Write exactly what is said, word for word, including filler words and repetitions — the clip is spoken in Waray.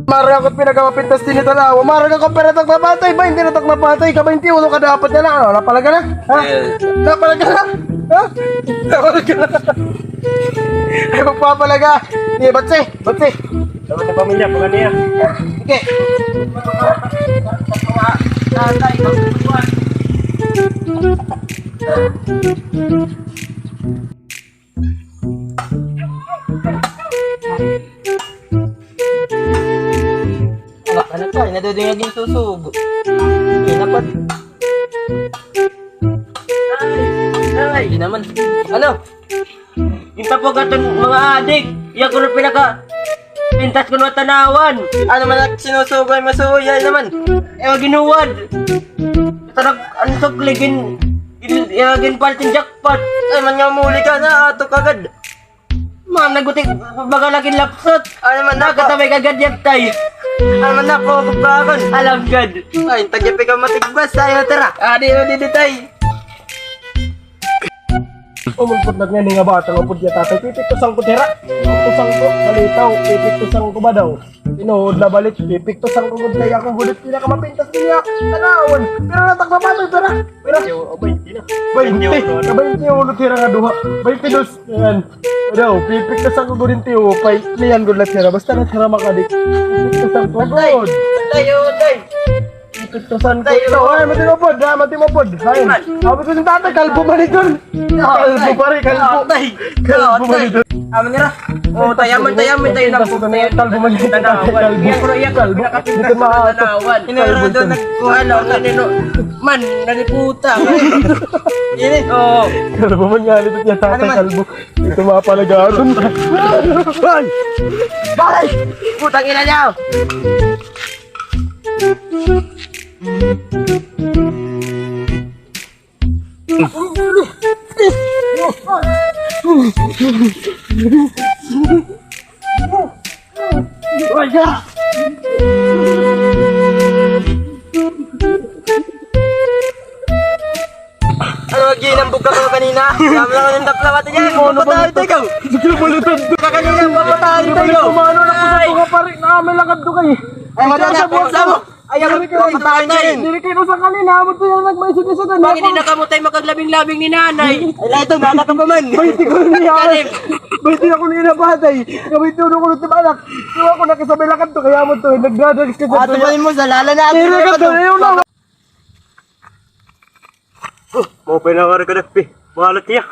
Maaram ako pinakamapintas dinhi tan-awa. Maaram ako pira tak napatay, baynte na tak napatay. Ka baynte uno ka dapat na la. Ano, napalaga na? Ha? Eh. Napalaga na? Ha? Napalaga na? Ay, magpapalaga. Sige, batsi, batsi. Dapat sa pamilya, pagani ya. Sige. Ala, ano pa? Nadudungag yung susugo. Hindi na pa. Ay, ay. Hindi naman. Ano? Yung tapog aton mga adik. Iya ko na pinaka pintas ko na tanawan. Ano man ang sinusugo ay masuya naman. Eh, maginuwad. Tarag, ang sukligin. Iya, ginpalit yung jackpot. Ay, man nga muli ka na, ato kagad. Ma'am, nagutik, baga lagi lapsot. Ano man na po? Nakatabay ka gad yan, tay. Ano man na po, kupragon. Alam gad. Ay, tagyapi ka matigbas, tayo, tara. Ah, di, di, di, tay. Umulpot na nga ni nga bata nga pud niya, tatay. Pipiktusan ko, tira. Pipiktusan ko, balitaw. Pipiktusan ko ba daw? Tinuod na balit, pipiktusan ko gud kay ako gud it pinakamapintas niya. Tanawon. Pero natak na ba ito, tira? Pero, baynte na. Baynte. Baynte uno, tira nga duha. Baynte dos. Ayan. Daw, pipiktusan ko gud it tiyo. Pay, niyan gud la tira. Basta na tira makadik. Pipiktusan ko gud. Tay, tay, oh, tay. Pipiktusan ko. Tay, ito. Oh. Ay, mati mo pod, ha? Mati mo pod. Ay. Man. Ako po sa tatay, kalbo man ito. Kalbo, pare, kalbo. Tay. Kalbo man ito. Amo nira. Oh, tayaman, tayaman, tayo na po. Kalbo man ito. Tanawan. Kalbo. Iyan ko, iyan ko. Kalbo. Nakapintas na tanawan. Kalbo. Inuro doon, nagkuha na, ano, ano. Man, naliputa. Ini, oh. Kalbo man nga, ito niya, tatay, kalbo. Ito mga palagaron. Ay! Pare! Putang ina niya! Ano, ginambog ka ko kanina? Dami lang ang taplawat niya. Ano ba tayo, ikaw? Sige, balitan. Ka kanina, papatayin tayo. Kumano na po sa mga pare na may lakad to kay. Ay, wala na. Sa buwan sa mo. Ay, ang diri kay, papatayin tayo. Diri kay usang kanina, amo to yung nagmaisog-isog, ano? Bakit hindi na kamo tayo makaglabing-labing ni nanay? Ay, lahat ito, anak ka pa man. Baynte ko niya. Kalim. Baynte ako niya nabatay. Baynte ako niya nabatay. Kaya ako nakasabay lakad to, kaya amo to, nagdadags ka sa. Ato pa mo, sa lala na. Diri ka to, ayaw na. Oh, maupay na nga rin ka, Dakpi. Mahalat niya.